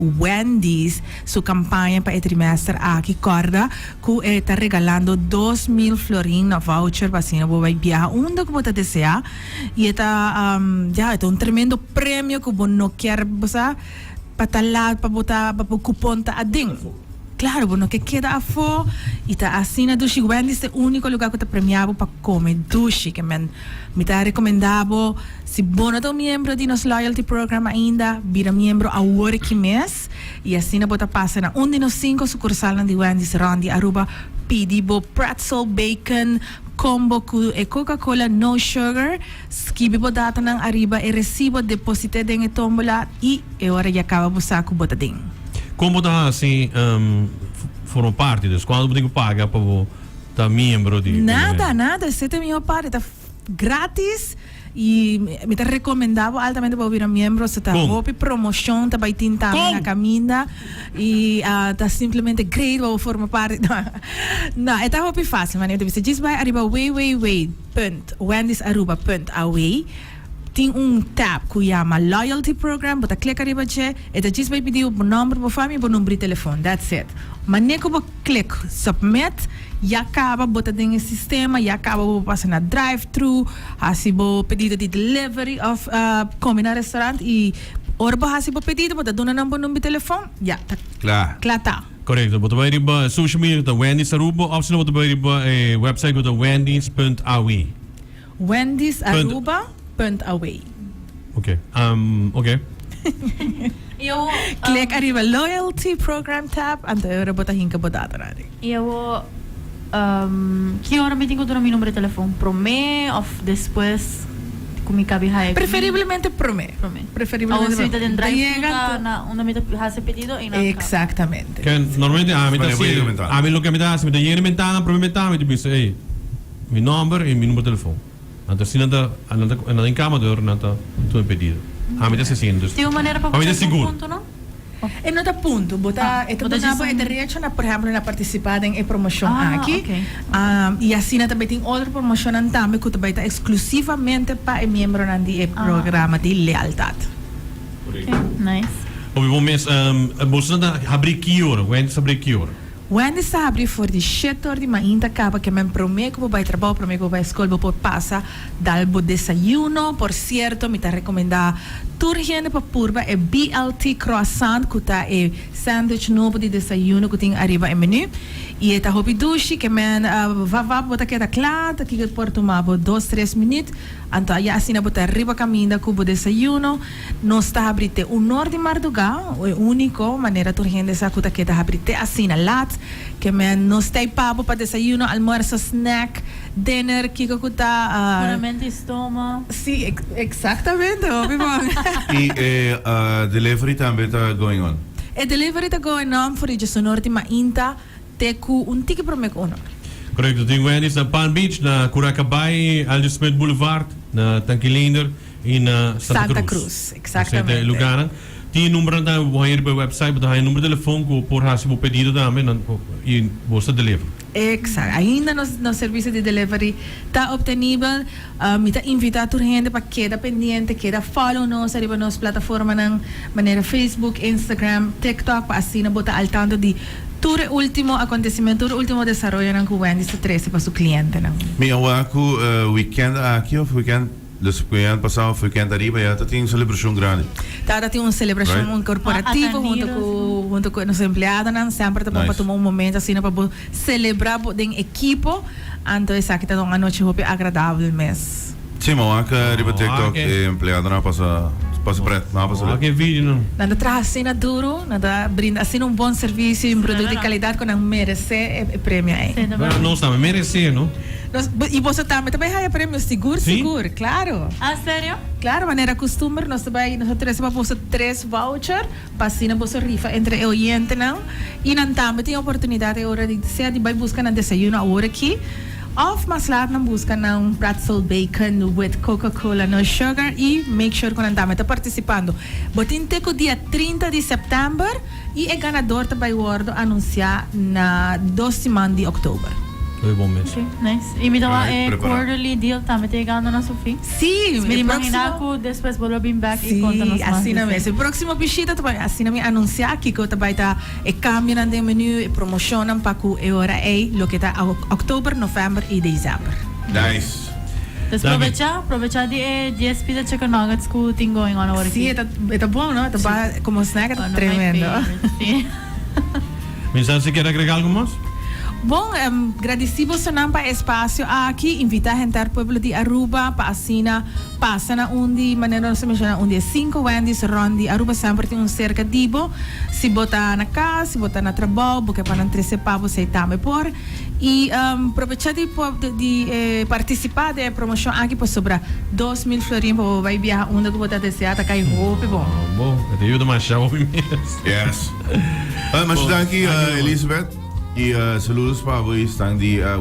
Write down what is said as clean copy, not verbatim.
Wendy's su campaña pa e trimester aki corda cu e ta regalando 2000 florin na voucher pa asina bo bay biaha unda cu bo ta desea y e ta ya e ta un tremendo premio cu bo no kier bo sa pa ta laat pa bo ta pa bo cupon ta aden. Claro bo no ke keda afo y ta asina dushi. Wendy's ta e unico lugar cu ta premia bo pa come dushi ke men mi ta recomenda bo si bo no ta un miembro di nos loyalty program ainda bira miembro awor aki mes y asina bo ta pasa na un di nos cinco sucursalnan di Wendy's rond di Aruba pidi bo pretzel bacon combo cu e coca cola no sugar skibi bo datonan ariba e recibo deposite den e tombola y e ora ya caba bo sa cu bo ta den. Kon bo ta hasi forma parti? Dus kuantu bo tin ku paga pa bo ta miembro di e Nada, nada. Esei ta e mihó parti. Ta gratis i mi ta rekomendá bo altamente pa bo bira miembro. Se ta Kon? hopi promoshon ta bai tin tambe Kon? na kaminda i ta simplemente great pa bo forma parti. No, e ta hopi fásil manera mi ta bisa. Djis bai ariba www punt wendysaruba punt aw. Tin un tab ku yama Loyalty Program, bo ta klek ariba dje, e ta djis bai pidi bo nòmber, bo fam i bo number di telefon. That's it. Manera ku bo klek Submit, ya kaba bo ta den e sistema, ya kaba bo por pasa na drive-thru, hasi bo pedido di delivery òf kome na restaurant i ora bo hasi bo pedido bo ta duna nan bo number di telefon, ya ta Kla. kla ta. Korekto. Bo ta bai riba social media ku ta Wendy's Aruba òf si no bo ta bai riba e website ku ta wendy's punt aw. Wendy's Aruba punt away. Ok, um, ok. Yo, Klik ariba Loyalty Program tab, anto e ora bo ta hinka bo datonan ari. Y awo, um, ki ora mi tin cu duna mi numero di telefon? Prome of despues cu mi cabi haya? Preferiblemente prome. Prome. Preferiblemente Awo si mi ta den prome. drive-thru ta na unda mi ta haci e pedido y nan caba. Exactamente. Ken, normalmente ami ta Wanneer bo haci, yega bentana? ami loke ami ta haci, mi ta yega na bentana, prome bentana mi ta bisa, ey, Mi nomber y mi numero telefon. Anto si nan ta nan ta nan ta in cama dor nan ta tuma e pedido. Ami ta asesino dus Tin un manera pa pa mi ta bo sa sigur. punto no? E no ta punto, bo ta e ta Bo ta duna bo djis e un derecho na por ehemplo na participa den e promocion Ah, aki. ok. Y asina tambe tin otro promocionnan tambe cu ta bay ta exclusivamente pa e miembronan di e Ah. programa di lealtad. Ok, nice. Hopi bon mes. Boso nan ta habri ki ora? Wendy's ta habri ki ora? Wendy's ta habri for di shete or di mainta caba ke men prome cu bo bay trabao, prome cu bo bay scol bo por pasa dal bo desayuno. Por cierto mi ta recomenda tur hende pa purba e BLT croissant cu ta e sandwich nobo di desayuno cu tin ariba e menu y e ta hopi dushi ke men va va bo ta keda cla ta kico por tuma bo dos tres minuut anto aya asina bo ta riba caminda cu bo desayuno. Nos ta habri te un or di mardugá, e úniko manera tur hende sa ku ta keda habri te asina lat. Ke men nos ta ei pa bo pa desayuno, almuerso, snack, dinner, kiko ku ta. Puramente e stoma. Sí, eksaktamente, hopi bon. I e delivery tambe ta going on? E delivery ta going on for di djesunor di mainta. Te ku un tiki promé ku un or. Korekto, tin Wendy's na Palm Beach, na Curacabay, Alger Smith Boulevard, na Tanki Leendert i na Santa Santa Cruz. Cruz, Esei ta e exactamente. lugarnan. Tin e numbernan tambe, bo haña riba e website, bo ta haña number di telefon ku bo por hasi bo pedido tambe nan i bo sa deliver. Exacto. Ainda nos nos servicio di delivery ta obtenibel. Mi ta invita tur hende pa keda pendiente, keda follow nos ariba nos plataformanan manera Facebook, Instagram, TikTok pa asina bo ta al tanto di tur e ultimo acontecimento, tur e ultimo desaroyonan cu Wendy's ta trece pa su clientenan. Mi a wak cu weekend aki of weekend dus weekend pasa of weekend ariba ya ta tin un celebracion grandi. Ta ta tin un celebracion Right. corporativo hunto cu hunto cu nos empleadonan. Semper ta bon pa Nice. tuma un momento asina pa bo celebra bo den ekipo. Anto esaki ta un anochi hopi agradabel mes. Sí, mi a wak riba TikTok e empleadonan a pasa pasa pret, nan a pasa Wak e video nan. Nan ta traha asina duru, nan ta brinda asina un bon servicio y un producto di calidad cu nan merece e premio ey. Bueno, nos tambe merece, no? Nos, y boso tambe ta bay haya premio, sigur, Sí? sigur, claro. Ah, serio? Claro, manera custumber nos ta bay, nos ta trece pa boso tres voucher. Pa asina boso rifa entre e oyentenan i nan tambe tin oportunidat e ora di sea di bai buska nan desayuno awor aki òf mas laat nan buska nan pretzel bacon with coca cola no sugar i make sure ku nan tambe ta partisipando. Bo tin te ku dia 30 di sèptèmber i e ganador ta bai wòrdu anunsiá na dos siman di òktober. Hopi bon mes. Ok, nice. Y mi tawa Alright, e prepara. quarterly deal tambe ta yegando na su fin. Sí, Mi e imagina próximo- cu despues bo lo bin back y conta Sí, nos mas. asina di mes. esey. E próximo bishita ta bai asina mi anuncia kico ta bai ta e cambionan den menu, e promocionnan pa cu e ora ey, loke ta october, november y december. Nice. Dus Danki. probecha, probecha di e 10 pida chicken nuggets cu tin going on awor Sí, aki. e ta, e ta bon, no? E ta ba como snack, e ta One of my tremendo. favorites, sí. Minsan si kier agrega algo mas? Bon, gradici bosonan pa e espacio aki, invita henter pueblo di Aruba pa asina pasa na un di, manera nos a menciona, un di e cinco Wendy's rond di Aruba, semper tin un cerca di bo. Si bo ta na cas, si bo ta na trabao, bo ke pa nan trece pa bo, esey tambe por. Y probecha di di participa den e promocion aki pasobra 2000 florin pa bo bay biaha unda cu bo ta desea ta cay hopi bon. Bo, e ta yuda masha hopi mes. Yes. Masha danki, Elizabeth. Y saludos pa bo y stan di.